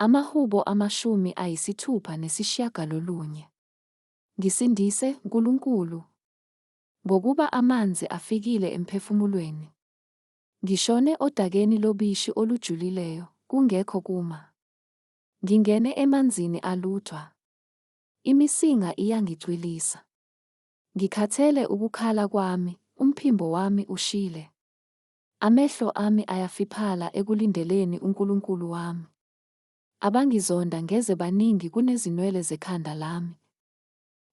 Amahubo 69. Ngisindise, Nkulunkulu, ngokuba amanzi afikile emphefumulweni. Ngishone odakeni lobishi olujulileyo, kungekho kuma. Ngingene emanzini aluthwa. Imisinga iyangicwilisa. Ngikhathele ukukhala kwami, umphimbo wami ushile. Amehlo ami ayafiphala ekulindeleni uNkulunkulu wami. Abangizonda ngeze baningi kunezinwele zekhanda lami.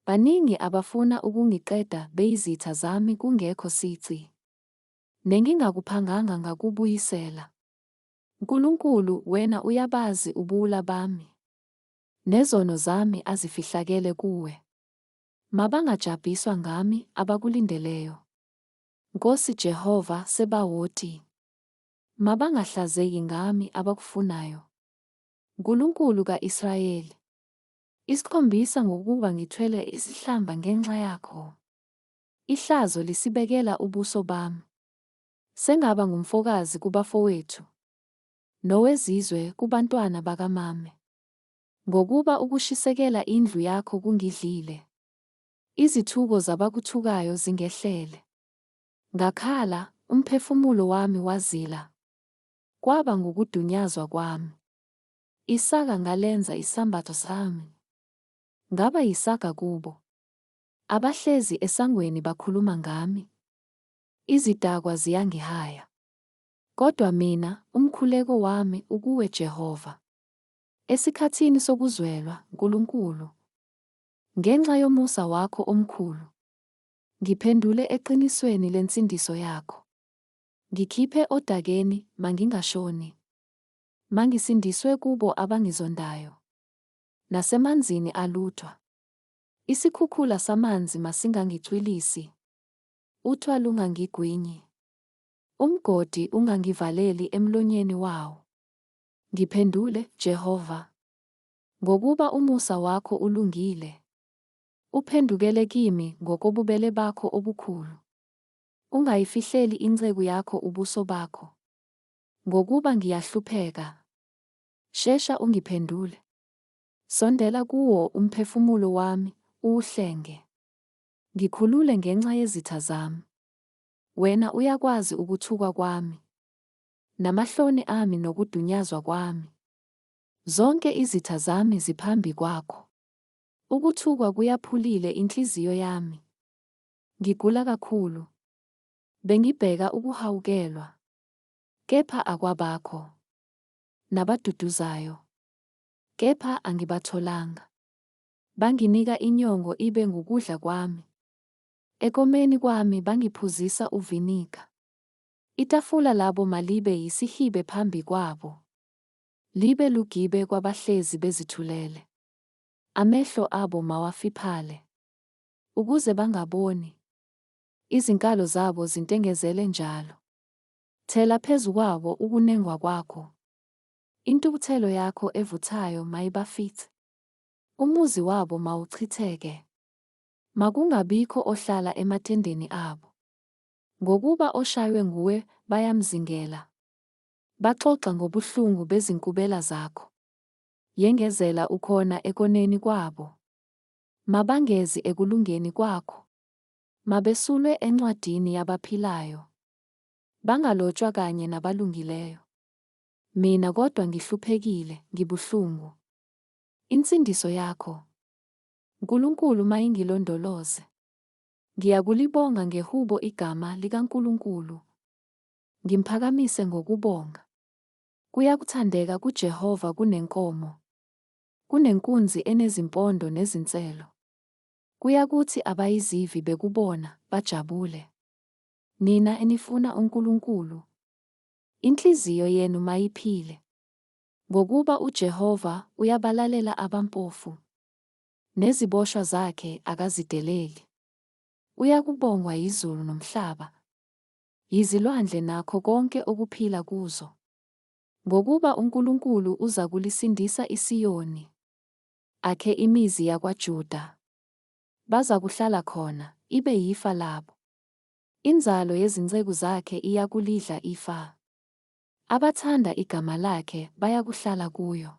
Baningi abafuna ukungiqeda beyizitha zami kungekho sici. Nengingakuphanganga ngakubuyisela. Nkulunkulu, wena uyabazi ubuwula bami. Nezono zami azifihlakele kuwe. Mabangajabhiswa ngami abakulindeleyo. Nkosi Jehova Sebawoti. Mabangahlazeki ngami abakufunayo. Nkulunkulu ka-Israyeli. 7 Ngokuba ngithwele isihlamba ngenxa yakho. Ihlazo lisibekela ubuso bami. Sengaba ngumfokazi kubafowethu. Nowezizwe kubantwana bakamame. Ngokuba ukushisekela indlu yakho kungidlile. Izithuko zabakuthukayo zingehlele. Ngakhala, umphefumulo wami wazila. Kwaba ngukudunyazwa kwami. Isaka ngalenza isambatho sami. Ngaba yisaga kubo. Abahlezi esangweni bakhuluma ngami. Izidakwa ziyangihaya. Kodwa mina, umkhuleko wami ukuwe Jehova. Esikhathini sokuzwelwa, Nkulunkulu. Ngenxa yomusa wakho omkhulu. Ngiphendule eqinisweni lensindiso yakho. Ngikhiphe odakeni, mangingashoni. Mangisindiswe kubo abangizondayo. Nasemanzini aluthwa. Isikhukhula samanzi masingangicwilisi. Uthwa lungangigwinyi. Umgodi ungangivaleli emlonyeni wawo. Ngiphendule, Jehova. Ngokuba umusa wakho ulungile. Uphendukele kimi ngokobubele bakho obukhulu. Ungayifihleli inceku yakho ubuso bakho. Ngokuba ngiyahlupheka. Shesha ungiphendule. Sondela kuwo umphefumulo wami, uwuhlenge. Ngikhulule ngenxa yezitha zami. Wena uyakwazi ukuthukwa kwami. Namahloni ami nokudunyazwa kwami. Zonke izitha zami ziphambi kwakho. Ukuthukwa kuyaphulile inhliziyo yami. Ngigula kakhulu. Bengibheka ukuhawukelwa. Kepha akwabakho. Nabaduduzayo. Kepha angibatholanga. Banginika inyongo ibe ngukudla kwami. Ekomeni kwami bangiphuzisa uvinika. Itafula labo malibe yisihibe phambi kwabo. Libe lugibe kwabahlezi bezithulele. Amehlo abo mawafiphale. Ukuze bangaboni. Izinkalo zabo zintengezele njalo. Thela phezu kwabo ukunengwa kwakho. Intukuthelo yakho evuthayo mayibafice. Umuzi wabo mawuchitheke. Makungabikho ohlala ematendeni abo. Ngokuba oshaywe nguwe bayamzingela. Baxoxa ngobuhlungu bezinkubela zakho. Yengezela ukhona ekoneni kwabo. Mabangezi ekulungeni kwakho. Mabesulwe encwadini yabaphilayo. Bangalotshwa kanye nabalungileyo. Mina kodwa ngihluphekile, ngibuhlungu. Insindiso yakho, Nkulunkulu, mayingilondoloze. Ngiyakulibonga ngehubo igama likaNkulunkulu. Ngimphakamise ngokubonga. Kuyakuthandeka kuJehova kunenkomo, kunenkunzi enezimpondo nezinselo. Kuyakuthi abayizivi bekubona, bajabule. Nina enifuna uNkulunkulu, inhliziyo yenu mayiphile. Ngokuba uJehova uyabalalela abampofu, neziboshwa zakhe akazideleli. Uyakubongwa yizulu nomhlaba, yizilwandle nakho konke okuphila kuzo. Ngokuba uNkulunkulu uzakulisindisa iSiyoni, akhe imizi yakwaJuda. Bazakuhlala khona, ibe yifa labo. Inzalo yezinceku zakhe iyakulidla ifa. Abathanda igama lakhe bayakuhlala kuyo.